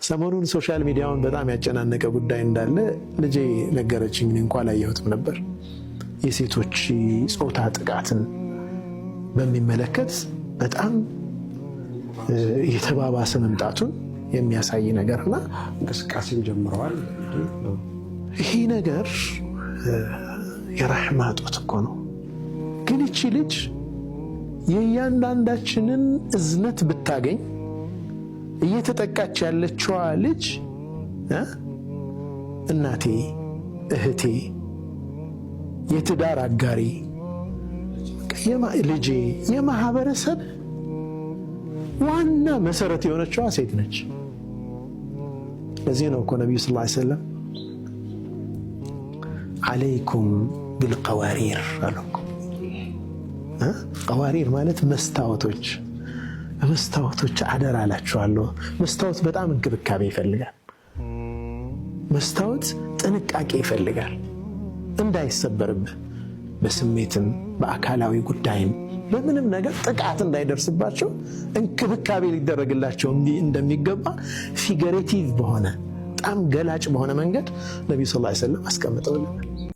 ሰሞኑን social media ውን በጣም ያጨናነቀ ጉዳይ እንዳለ ልጄ ነገረችኝ። እኔ እንኳ አላየሁትም ነበር። የሴቶች ጾታ ጥቃትን በሚመለከት በጣም የተባባሰ መምጣቱን የሚያሳይ ነገርና እንቅስቃሴም ጀምረዋል። ይሄ ነገር የረሕማ እጦት እኮ ነው። ግን ይቺ ልጅ የእያንዳንዳችንን እዝነት ብታገኝ፣ እየተጠቃች ያለችዋ ልጅ እናቴ፣ እህቴ፣ የትዳር አጋሪ፣ ልጄ፣ የማህበረሰብ ዋና መሰረት የሆነችዋ ሴት ነች። ለዚህ ነው እኮ ነቢዩ صلى الله عليه وسلم عليكم بالقوارير አሉ። قوارير ማለት መስታወቶች፣ መስታወቶች አደራ አላችኋለሁ። መስታወት በጣም እንክብካቤ ይፈልጋል። መስታወት ጥንቃቄ ይፈልጋል፣ እንዳይሰበርብህ በስሜትም በአካላዊ ጉዳይም በምንም ነገር ጥቃት እንዳይደርስባቸው እንክብካቤ ሊደረግላቸው እንደሚገባ figurative በሆነ፣ በጣም ገላጭ በሆነ መንገድ ነቢዩ صلى الله عليه وسلم አስቀምጠውልናል።